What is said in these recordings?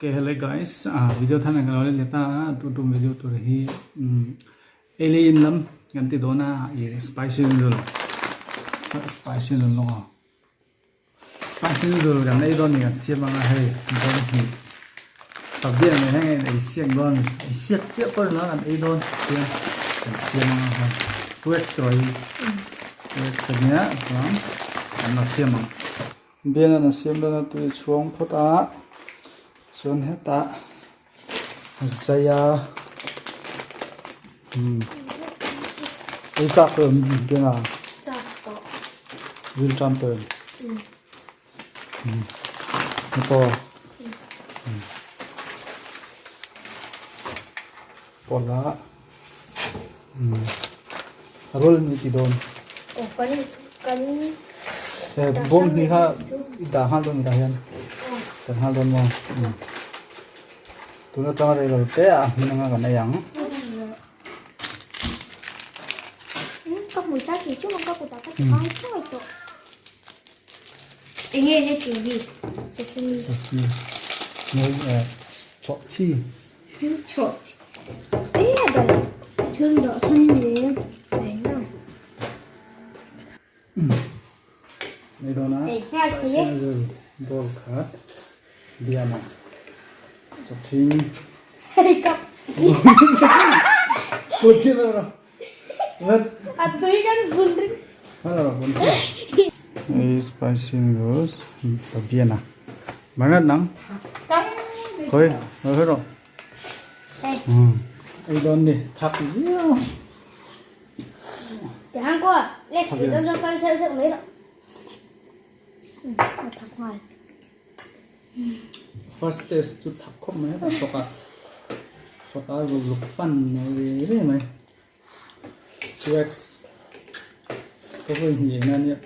Okay, hello guys. Video than ang lo le ta tu tu video tur hi alien lam kan ti dona i spicy noodle spicy noodle lo spicy noodle kan ei don ni kan siam anga hei bon hi tabia me heng ei siak don ei siak chia por na kan ei don siam kan siam anga ha 2x troi 2x ania chuan kan lo siam ang Bian an siam dawn a tui chhuang phawt a chuan hetah a zai a umm ei chak tawh em bian a ril tan tawh em umm heta umm pawlh a umm a rawl ni ti dawn. Bawm hnih kha i dah nghal dawn tah hian kan nghal dawn maw tun atanga rei lo te a hmin anga kan ei ang. Sesame chawhchi. Nei dawn a spicy bowl khat bian a chawthing spicy noodles bian a mangat nang khoi khoi rawh ei dawn ni thak viau. First test chu thak khawp mai a thawk a thawk a zuk zuk fan ve ve mai 2x ka vawi hnih eng a nia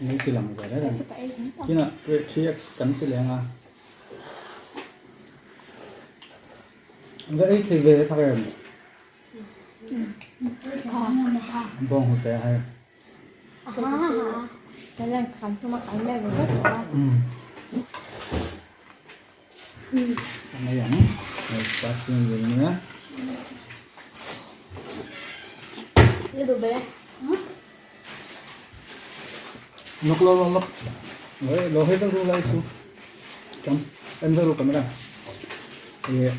mai ti lang ve reng tinah 3x kan ti leng a va ei thei ve thak em. Bawng hu te hai. Mai ang. Spicy ni nia. Lok lo lo lok. Lo hei vek ru lai chu. Cham. En vek ru camera. Yeah.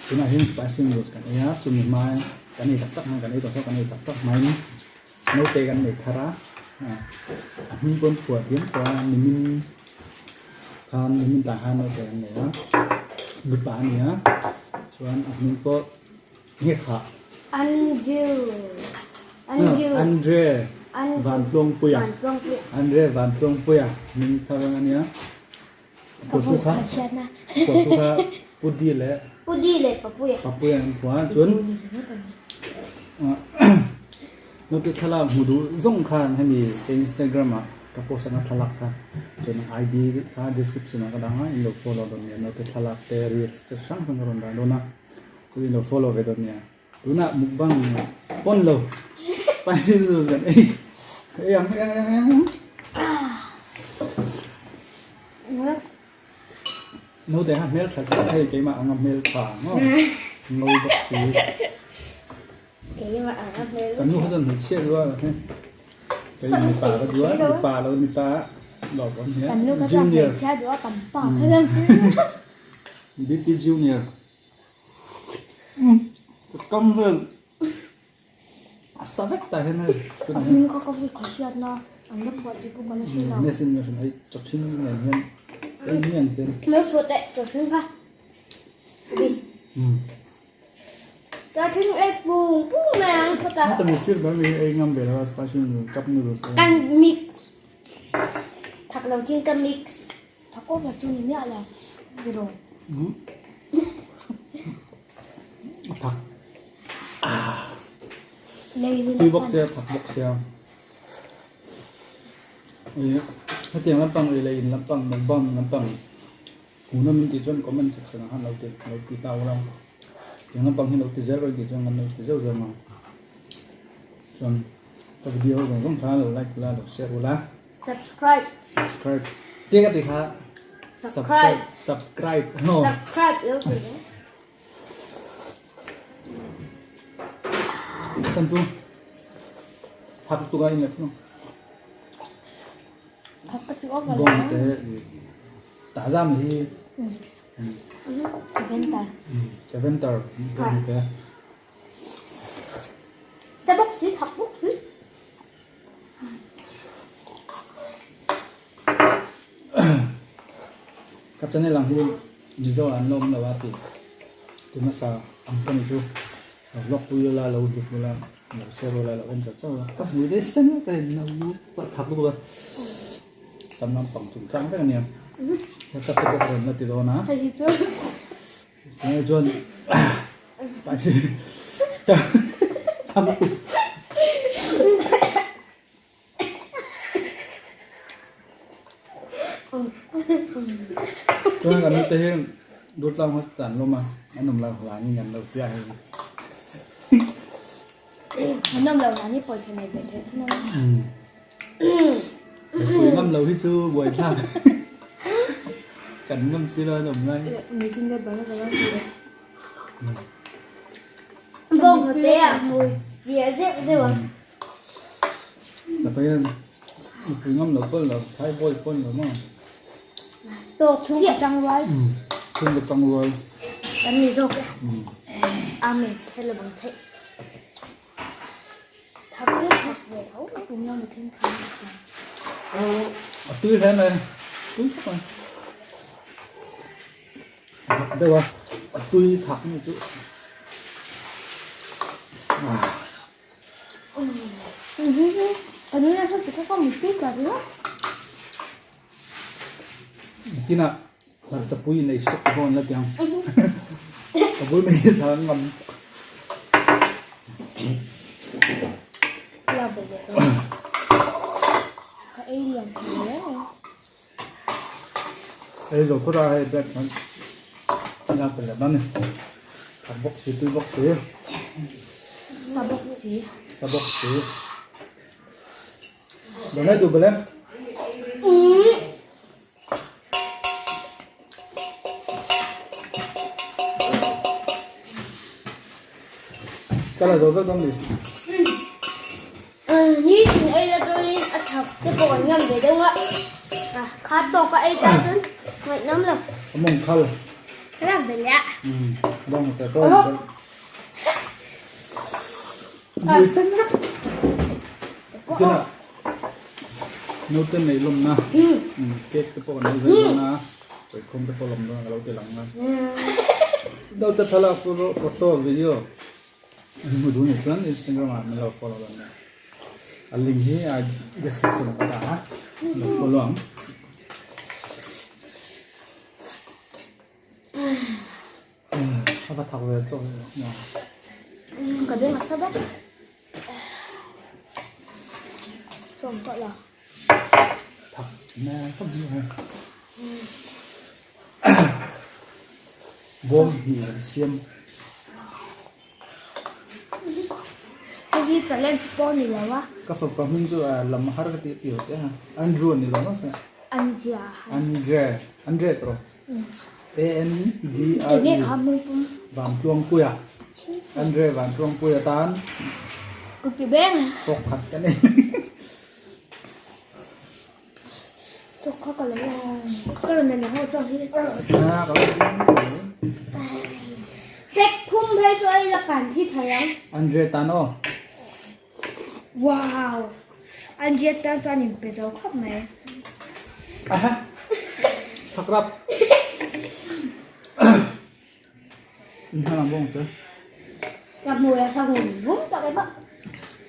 Tunah hian spicy noodles kan ei a chumi hma kan ei tak tak hma kan ei tawh kan ei tak tak hmain naute kan nei thar a a hming pawn phuah diam tawh a nimin khan nimin tlai khan naute kan nei a mipa a ni a chuan a hming pawh nge khah Andrew Andrew Andre Vantlawngpuia Andre Vantlawngpuia hming thar a nia. Putu kha Putu kha Pudi leh Pudi leh Papuia Papuia an phuah a chuan Note thlalak hmu duh zawng khan hemi ka Instagram ah ka post anga thlalak kha chuan ID kha description ah ka dah anga in lo follow dawn nia note thlalak te reels te hrang hrang ka rawn dah dawn a chuan in lo follow ve dawn nia tunah mukbang pawn lo spicy noodles kan ei ei ang ei ang ei ang ei ang. Naute kha hmel tha chiah hei keimah anga hmel tha maw ngo bawk si kan nu kha chuan hmeichhia duh a hei kei mipa ka duh a mipa lo ni ta lawm awm hian junior BP junior ka kam vel A sa vek tah hian hei A hming kha ka vui kha hriat na an la phuah tih pawh ka la hre lo. Machine machine hei chawchhing nen hian ei mai ang ten. Lo suah teh chawchhing kha. Chawchhing ei pung pung mai ang phawt a. Heta mi sir ber mi ei ngam ve lo a spicy noodle cup noodles. Kan mix. Thak lo chin ka mix. Thak over chu ni miah lo. Zero. Thak. Tui bawk sia thak bawk sia. Hetiang lampang ei leh in lampang mukbang lampang hmuhnawm in tih chuan comment section ah khan lo ti lo ti ta ula. Tiang lampang hi lo ti zel rawh in tih chuan kan lo ti zeuh zeuh ang. Chuan ka video zawng zawng kha lo like ula lo share ula. Subscribe. Subscribe. Ke ka ti kha. Subscribe. Subscribe. No. Subscribe lo ti. Kan tu. Thak tu ga in le no. Thak ka tu over. Bong te ta zam hi. Keventer. Keventer. Bong te. Sa bok si thak bok si. Ka channel ang hi Mizo an lawm lo a ti ti hmasa ang ka ni chu lo vlog pui ula lo hlut ula lo share ula lo en chauh chauh a ka hmui ve sen vek a in lo lu thak lutuk a sam lampang chungchang vek a nia heta te pawh ka rawn la ti dawn a. Tunah chuan spicy Chuan kan nute hi Durtlang hospital an lawm a, an awm lo hlanin an lo piah hei. An awm lo hlanin pawisa nei ve thei thin a ni. Pui ngam lo hi chu buai thlak kan ngam si lo an awm lai. Bawng hnute ah hmui chiah zeuh zeuh ang. Ka hian mipui ngam lo pawl lo thai bawi pawl lo maw. Tawk chiah tang rual. Chhungkaw tang rual. Kan ni zawk e. Amen. Thei lo bang theih. Thak chu thak ve tho mai kum lo mi then khan A tui hle mai tui khawp mai thak deuh a a tui thak ni chu Kinah hmarchapui in ei sawk dawn la tiang ka bul mai hi thla ngam. Ei zo phawt a hei bag khan a pe leh dawn a ni thak bawk si tui bawk si sa bawk si sa bawk si Donai duh bel em? Ka la zo vek dawn mi. Ni tin ei la chuanin a thak te pawh kan ngam ve deuh a. Kha tawk a ei ta chuan ngaihnawm lo. A mawng khal. Ka la ve leh a. Bawng te pawh. Mui sen vek. Kina naute nei lawmna cake te pawh kan lo zai dawn a sawikhawm te pawh lawm dawn a ka lo ti lang a naute thlalak photo video an hmu duh nih chuan instagram ah min lo follow dawn nia a link hi a description ah ka dah a lo follow ang. A va thak ve chawk nia. Ka beng a sa vek. Chawm pawh la. Thak me khawp hi he. Bawm hi an siam. Hei hi challenge pawh ni lo a. Ka fapa hming chu a lam har ka tih tih te ha. Andrew ni lo maw sa. Andrea. Andre. Andre tawh. A N D R E Vantluangpuia Andre Vantluangpuia tan fawk khat ka nei. Andre tan aw. Wow! An riat tan chuan in pe zo khawp mai. Aha! Thak rap. In hman ang bawng te. Ka hmu ya sa hmu vum tak em a.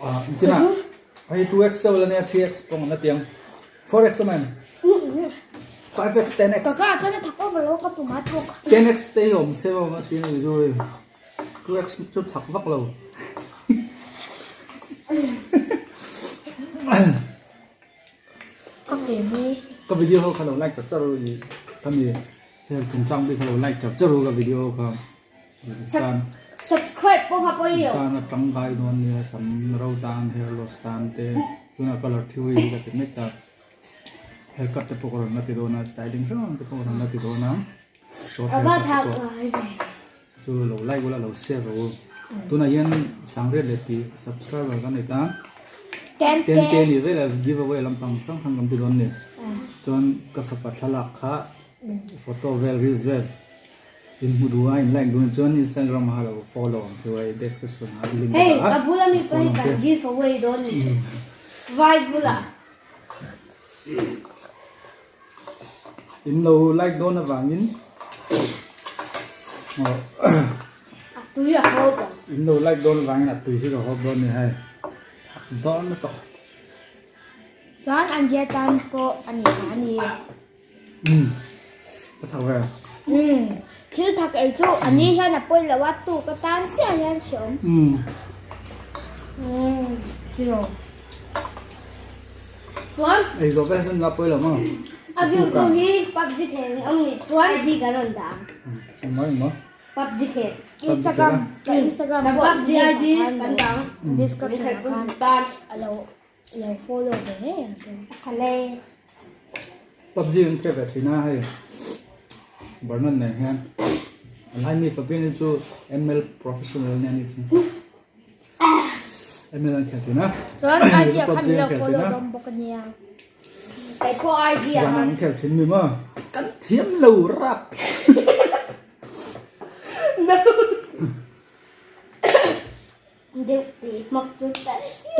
Ah, tina. Hei 2x so la nia 3x pawng na tiang. 4x man. 5x 10x. Ka ka chuan a thak over lo ka pum a thawk. 10x te hi awm se ma tin ri zu. 2x chu thak vak lo. Ka ke mu. Ka video ho kha lo like char char i khami hel chungchang bik kha lo like char char u ka video ho kha tan Subscribe pawh kha pawi lo. Tan a tangkai dawn nia sam ro tan hair loss tan te tuna color theory hi ka ti mek ta. Haircut te pawh ka rawn la ti dawn a, styling hrang hrang te pawh ka rawn la ti dawn a, short haircut te pawh chu lo like ula lo share rawh u. Tunah hian sangriat leh tih subscriber kan nei ta, ten k ni vel a give away lampang hrang hrang kan ti dawn a ni. Chuan ka fapa thlalak kha photo vel reels vel in hmu duh a in like duh chuan Instagram ah lo follow ang chu hei description ah link Hei ka bula mi pawh hi kan give away dawn ni vai bulah. In lo like dawn avangin A tui a hawp ang. In lo like dawn avangin a tui hi ka hawp dawn ni hei. Dawn lutuk. Chuan an zia tan pawh a ni a ni. Umm ka thak ve. Umm thil thak ei chu a ni hian a pawi lo a tu ka tan chiah hian hreawm. Umm. Umm tiraw. Chuan. Ei zawh vek hun la pawi lo maw. A view tu hi PUBG khel ang nih chuan ID kan rawn dah ang. Engmaw engmaw. PUBG khel. Instagram ka Instagram pawh PUBG ID kan dah ang. Description ah khan a lo Lo follow ve ngei ang che. A sale. PUBG an khel ve thin a hei Bernard nen hian an lai mi Fabian hi chu ML professional ania ni chu ML an khel thin a Chuan IG ah khan min lo follow dawn bawk ania. Kei pawh IG ah Zan an khel thin mi maw kan thiam lo rap. Deuh te hmak chu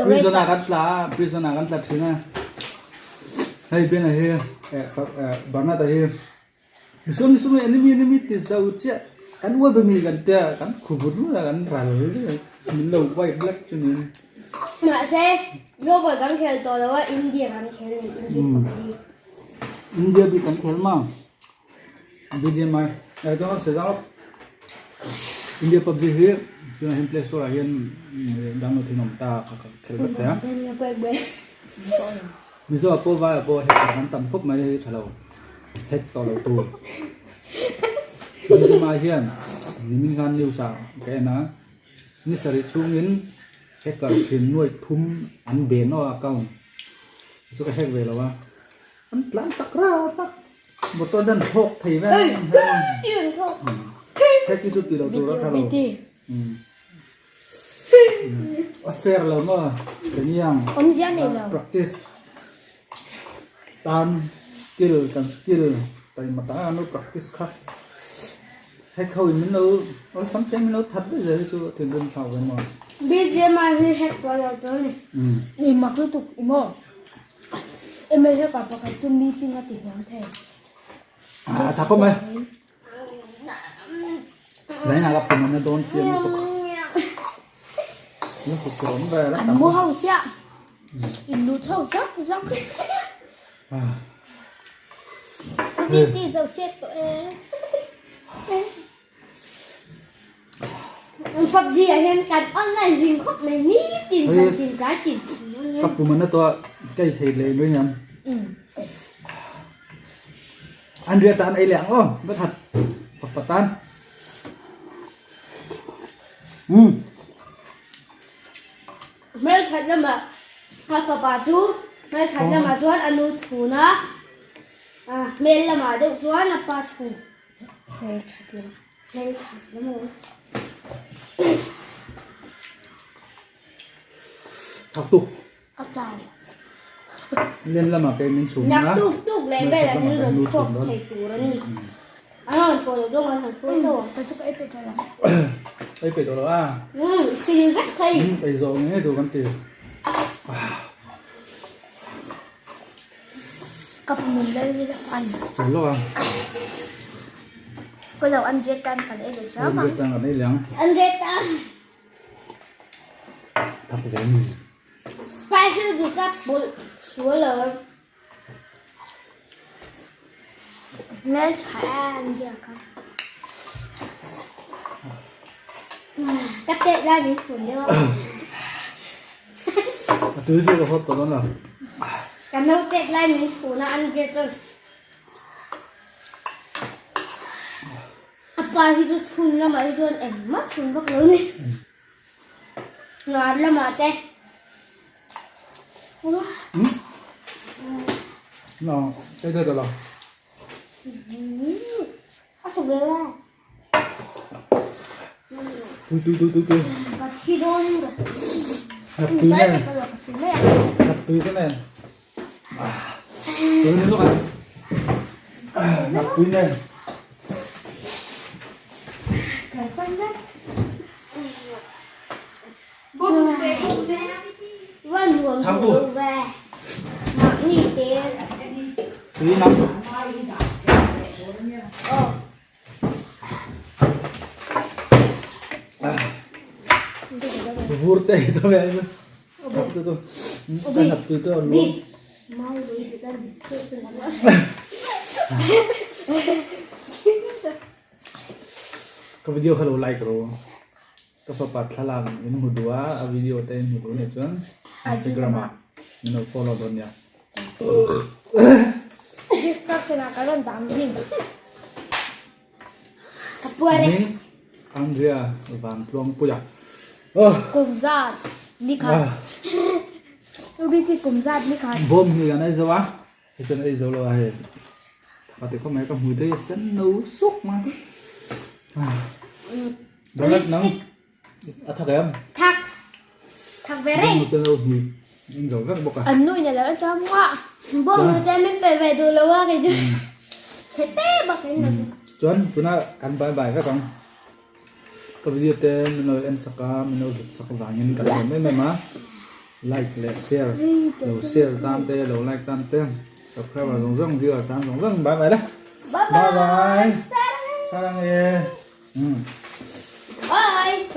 Prison ah kan tla a, prison ah kan tla thin a. Hei Ben a hi Bernard a hi misum misum enemy enemy ti zo chiah kan uai bami kan tia kan khu vut vut a kan ral min lo white black chu niin. Mahse global kan khel tawh lo a India kan khel ni India PUBG. India bik kan khel ma. BGMI eh chuan Sezar India PUBG hi tunah hian play store ah hian download theih a awm ta ka khel vek thei a. Mizo ah pawh vai ah pawh hack kan tam khawp mai hei tha lo hack tawh lo tur. BGMI hian nimin khan news ah ka en a ni sarih chhungin hacker thin nuaih thum an ben aw account chu ka hack ve lo a an tlan chak rap a. Motor dan thawk thei vek hei khi chu ti lo tur a tha lo a fair lo maw keniang practice tan skill kan skill taima tak a lo practice kha hek ho in min lo awlsam te min lo that daih zel hi chu thinrim thlak ve maw. BGMI hi hack tawh lo tur a ni. Ni mak lutuk i maw? MLA pa pakhat chu meeting a ti hniam thei. Ah, tha khawp mai. Zaina ka pum an dawn chiang lutuk. Ni ku kurom ve la An mu ho sia. In lu tho zak zak. Ah. Mi ti zo chet to e. PUBG ah hian kan online zing khawp mai nitin zan tin tlai tin. Ka pum an na tawh a ka ei thei leh mai hian. Andrea tan ei leh ang aw va that fapa tan. Um. Hmelthat lamah a fapa chu hmelthat lamah chuan a nu chhun a, hmel lamah deuh chuan a pa chhun. Thak tuk. Len lamah kei min chhum a. Tuk tuk leh vel an rawn chhuak thei tur an ni. An rawn chhuah loh zawng an han chhuak tho ang. Ka chu ka ei peih tawh lo. Ei peih tawh lo a. Sil vek thei. Ei zawh ngei tur kan ti. Ka hmun lal hi an. Chawl lawk ang. Ka lo an diet tan kan ei leh hram ang. An diet tan kan ei leh ang. An diet tan. Thak ve ni. Spicy duh ka pawlh sual lo. Hmel tha e an diak a. Ka tet lai min chhun deuh a. A tui chu ka hawt tawh dawn lo. Ka naute lai min chhun a an zir chuan a pa hi chu chhun lamah hi chuan engmah chhun vak lo ni. Ngar lamah te. No, ei ta lo. A suk ve la. Tui tui tui tui tui. Ka thi dawn in ka. Ngap tui nen. Ngap tui te nen. Tui ni luk a. Ngap tui nen. Thang tu. Tui nóng. Vur te to ve. Ngap tu tu. Ngap tu tu luôn. Ka video kha lo like ro. Ka fapa thlalak in hmu duh a, a video te in hmu duh nih chuan Instagram ah min lo follow dawn nia. Description ah ka rawn dah ang link. Ka puar e. Hming Andrea Vantluangpuia. Oh. Kum zat ni khat. UBT kum zat ni khat. Bawm hi an ei zo a, hei chuan ei zo lo a hei. Thaka ti khawp mai ka hmui te hi a sen no suk mai. Donut nang a thak em? Thak. Thak ve reng. Bawm te no hmui in zo vek bawk a. An nu in a lo en chuan maw? Bawm te min pe ve duh lo a kei chu. Chhe te bak in lo. Chuan tuna kan bye bye vek ang. Ka video te min lo en sak a, min lo hlut sak avangin ka lawm em em a. Like leh share, lo share tan te, lo like tan te, subscriber zawng zawng, viewers tan zawng zawng bye bye le. Bye bye. Bye bye. Sarang e. Bye.